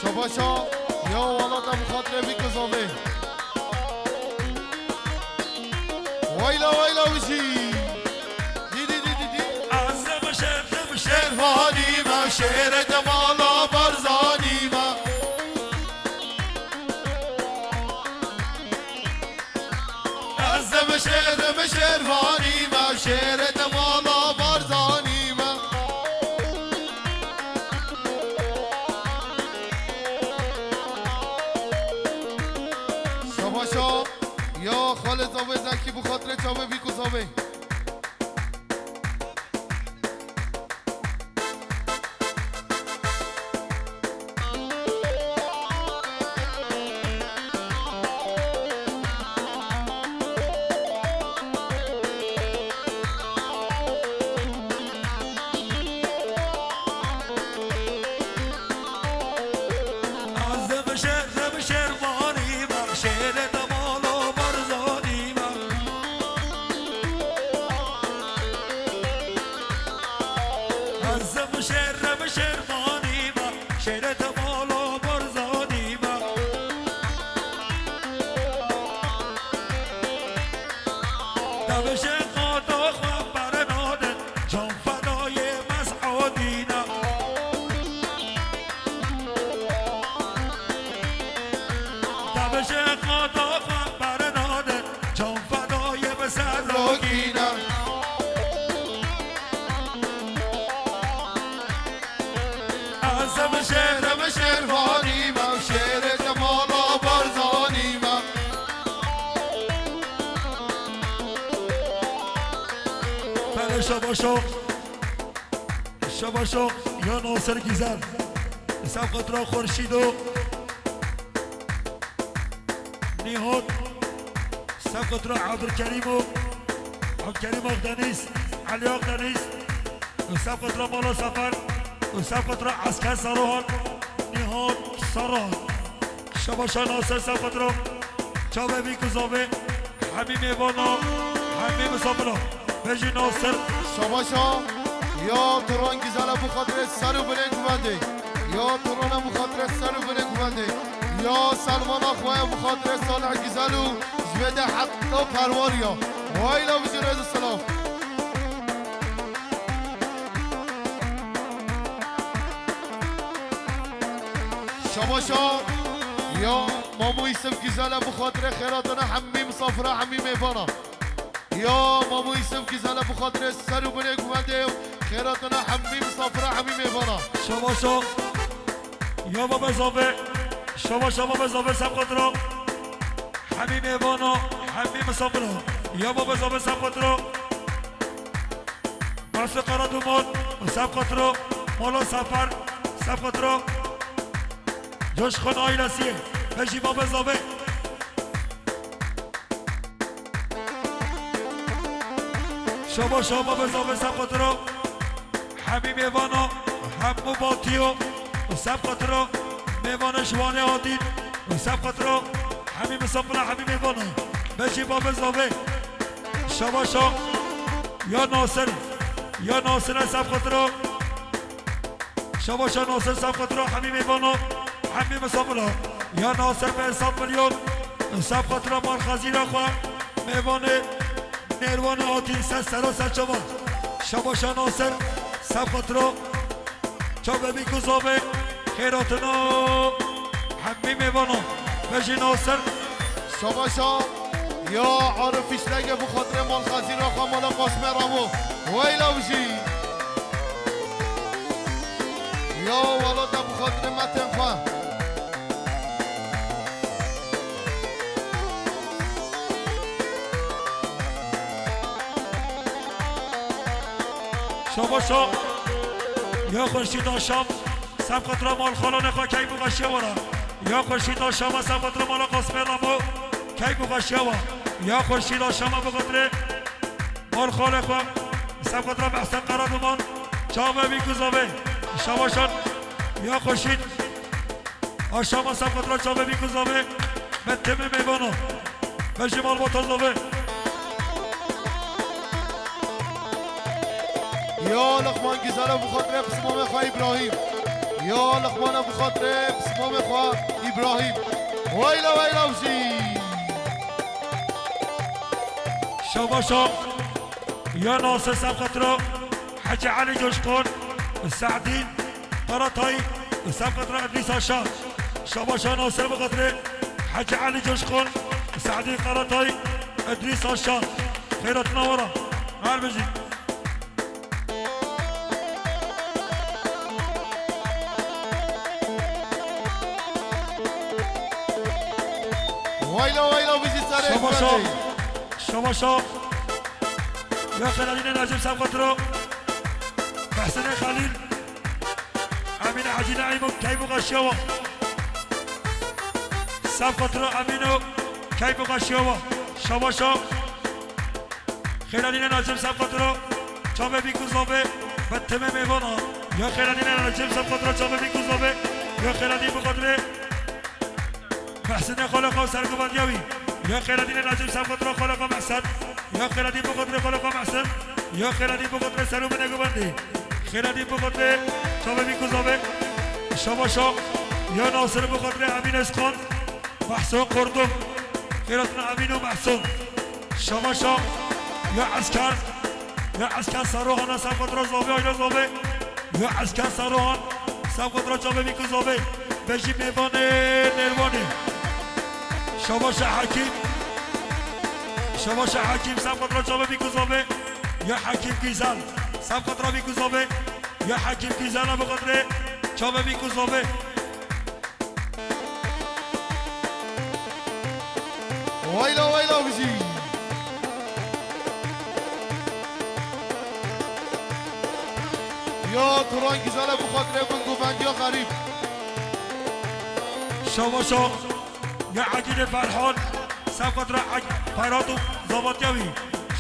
Şabaşa ya Wala de bi xatirê vî kizavê. Weyla, weyla wijî. Dî, dî, dî, dî, dî. Ez dim şêr, dim şêrvanî me, şêrê te mala Barzanî me. Ez dim şêr, dim şêrvanî me, şêrê te mala Barzanî me. Şabaşa ya Xalê Zavê Zekî bi xatirê çavê vî kuzavê. Ez dim şêr, dim şêrvanî me, şêrê te mala Barzanî me. Bije xwe da xwe bernade, can fedayê bi ser ragîne. Ez em şêr, em şêrvanî me, şêrê te mala Barzanî me. Belê şabaşo. Şabaşo ya Nasir Güzel. Sefqatra Xurşîdo. Nîhat. Sefqatra Abdülkerim û Abdülkerim Akdeniz. Ali Akdeniz. Sefqatra Mala Sefer. Sefqatra Esker Saruhan. Nîhat Saruhan. Şabaşa Nasir Sefqatra. Çavê vî kuzavê. Hemî mêvana, hemî misafira. Bejî Nasir. Şabaşa. Ya Turan Güzel'e bu xatirê ser û binê guvendê. Ya Turan'e bu xatirê ser û binê guvendê. Ya Selmana xweye bu xatirê Salih Güzel û ji vê de heta perwar ya. Wayla bijî rêz û silav. Şabaşa. Ya Mamo Yusuf Güzel'e bu xatirê xêratana hemî misafira, hemî mêvana. Ya Mamo Yusuf Güzel'e bu xatirê ser û binê guvendê û xêratana hemî misafira, hemî mêvana. Şabaşo. Ya Babe Zave. Şabaşa Babe Zave Sefqatra. Hemî mêvana, hemî misafira. Ya Babe Zave Sefqatra. Basri Karaduman, Sefqatra. Mala Sefer, Sefqatra. Coşkun ailesi. Bejî Babe Zave. Şabaşa Babe Zave Sefqatra. Hemî mêvana, hemû batiyo. Sefqatra. Mêvana ji Wanê hatin. Sefqatra. Hemî misafira, hemî mêvana. Bejî Babe Zave. Şabaşa. Ya Nasir. Ya Nasir Sefqatra. Şabaşa Nasir Sefqatra hemî mêvana, hemî misafira. Ya Nasir bi hesab milyon, Sefqatra mal xezîra xwe, mêvanê nêrvanê hatî ser sera ser çavan. Şabaşa Nasir Sefqatra, çavê bî ku zavê, xêratina hemî mêvana. Bejî Nasir. Şabaşa. Ya Arif Fişlege bi xatirê mal xezîra xwe mala Qasmê Ramo. Weyla bijî. Ya welata bi xatirê metên xwe. Şabaşa. Ya Xurşîda Şam. Sefqatra mal xalanê xwe keyf û xweşiya were. Ya Xurşîda Şama Sefqatra mala Qasmê Ramo keyf û xweşiya we. Ya Xurşîda Şama bi xatirê mal xalê xwe. Sefqatra Mehsen Qeraduman çavê bî ku zavê. Şabaşan. Ya Xurşîd. Aşama Sefqatra çavê bî ku zavê. Me têmê mêvana. Bejî malbata zavê. Ya Luqman Güzele bi xatirê pismamê xwe Îbrahîm. Ya Luqmana bi xatirê pismamê xwe Îbrahîm. Weyla weyla bijî. Şabaşa. Ya Nasir Sefqatra. Hecî Elî Coşkun. Se'dî. Karatay, Sefqatra Idrîs Aşa. Şabaşa Nasir bi xatirê Hecî Elî Coşkun, Se'dî Karatay, Idrîs Aşa. Xeyratina wara. Her bijî. Wayla wayla bijî serê Şabaşa. Şabaşa. Ya Xelalîne Necîb Sefqatra. Behsenê Xelîl. Emîne Hecî Neîmo keyf û xweşiya we. Sefqatra Emîno keyf û xweşiya we. Şabaşa. Xêlalîne Necîb Sefqatra çavê bî ku zavê bi têmê mêvana. Ya Xêlalîne Necîb Sefqatra çavê bî ku zavê. Ya Xêlalî bi xatirê Mehsinê xalê xwe serguvendiya wî. Ya Xêredînê Necîb Sefqatra xalê xwe Mehsen. Ya Xêredîn bi xatirê xalê xwe Mehsen. Ya Xêredîn bi xatirê ser û binê guvendê. Xêredîn bi xatirê çavê bî ku zavê. Şabaşa. Ya Nasir bi xatirê Emîn Özkan. Mehsun Kurdum. Xêratina Emîn û Mehsun. Şabaşa. Ya Esker. Ya Esker Saruhana Sefqatra zavê, ayna zavê. Ya Esker Saruhan, Sefqatra çavê bî ku zavê. Bejî mêvanê, nêrvanê. Şabaşa Hekîm. Şabaşa Hekîm, sef qatra çavê Bîkûzovê. Ya Hekîm Güzel. Sef qatra Bîkûzovê. Ya Hekîm Güzel, bi xatirê çavê Bîkûzovê. Wayla, wayla bijî. Ya Turan Güzel, bi xatirê bingovendiya xerîb. Şabaşa. Ya Egîdê Ferhan, sef qatra Eg-, Ferhat û zavatiya wî.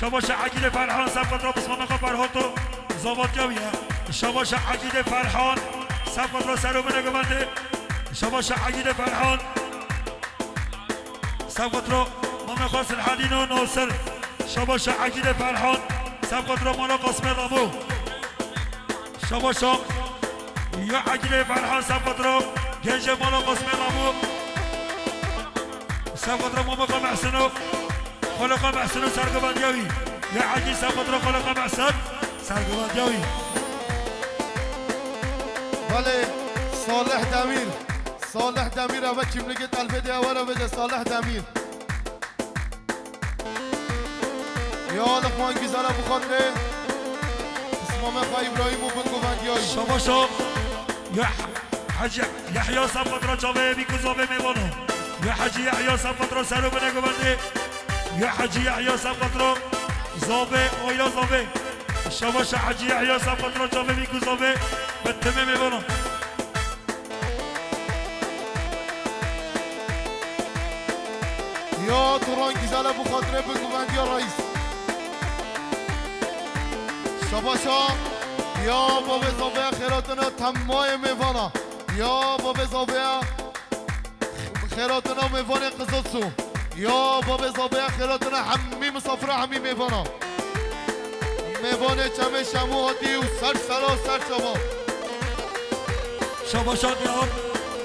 Şabaşa Egîdê Ferhan, sef qatra Bismanaxa Ferhat û zavatiya wî ye. Şabaşa Egîdê Ferhan, sef qatra ser û binê guvendê. Şabaşa Egîdê Ferhan, sef qatra Mamexa Silhedîn û Nasir. Şabaşa Egîdê Ferhan, sef qatra mala Qasmê Ramo. Şabaşa. Ya Egîdê Ferhan, sef qatra gencê mala Qasmê Ramo. Sef qatra Mamexa Mehsino. Xaleqa Mehsino serguvendiya wî. Ya Egîd, sef qatra Xaleqa Mehsen serguvendiya wî. Belê, Salih Demîr. Salih Demîr, eve kimligê telfê de, eve re vêde Salih Demîr. Ya Luqman Güzel, bi xatirê Pismame xwe Îbrahîm û bingovendiya wî. Şabaşa. Ya Hecî Yehya, sef qatra çavê Bîkûzovê mêvana. Ya Hecî Yehya, sef qatra ser û binê guvendê. Ya Hecî Yehya, sef qatra zavê, ayla zavê. Şabaşa Hecî Yehya, sef qatra çavê Bîkûzovê. Bi timê mêvana. Ya Turan Güzel, bi xatirê bingovendiya reîs. Şabaşa. Ya bavê zavê, xêratina temayê mêvana. Ya bavê zavê, xêratina mêvanê Qizilsu. Ya bavê zavê, xêratina hemî misafira, hemî mêvana. Mêvanê Çemê Şemû hatî û ser sera ser çava. Şabaşa Nihal,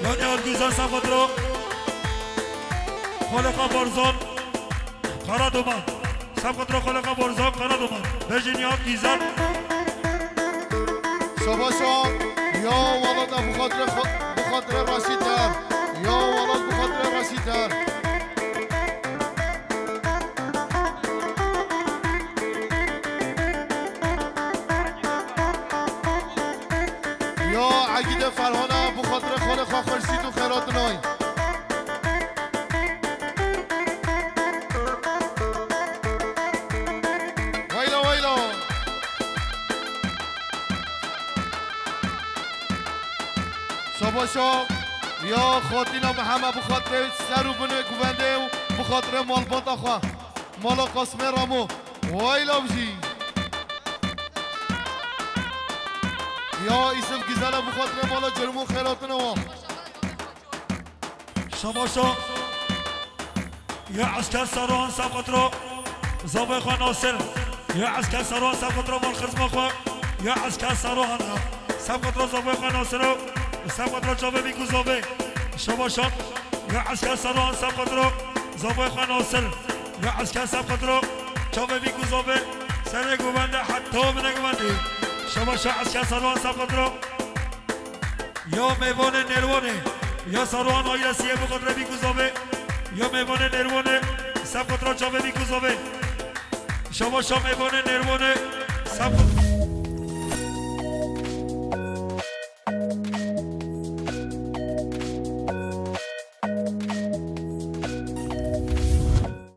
ya Nihal Güzel, sef qatra Xaliqa Barzan, Karaduman. Sef qatra Xaliqa Barzan, Karaduman. Bejî Nihal Güzel. Şabaşa, ya welat, bi xatirê xwe, bi xatirê Reşîd der. Ya welat, bi xatirê Reşîd der. Ya Egîdê Ferhana, bi xatirê xalê xwe Xurşîd û Xêratinay. Weyla, weyla. Şabaşa. Ya Xatîna Miheme, bi xatirê ser û binê guvendê û bi xatirê malbata xwe. Mala Qasimê Ramo. Wayla bijî. Ya Îsif Güzel e, bi xatirê mala Cermû Xêratina wan. Şabaşa. Ya Esker Saruhan, sef qatra zavê xwe Nasir. Ya Esker Saruhan, sef qatra mal xizma xwe. Ya Esker Saruhan, sef qatra zavê xwe Nasir. Sef qatra çavê Bîkûzovê. Şabaşa. Ya Esker Saruhan, sef qatra zavê xwe Nasir. Ya Esker, sef qatra çavê Bîkûzovê. Serê guvende heta binê guvendê. Şabaşa Esker Saruhan, sef qatra. Ya mêvanê Nêrwanê. Ya Saruhan Ailesiye, bi xatirê Bîkûzovê. Ya mêvanê Nêrwanê, sef qatra çavê Bîkûzovê. Şabaşa mêvanê Nêrwanê, sef qatra.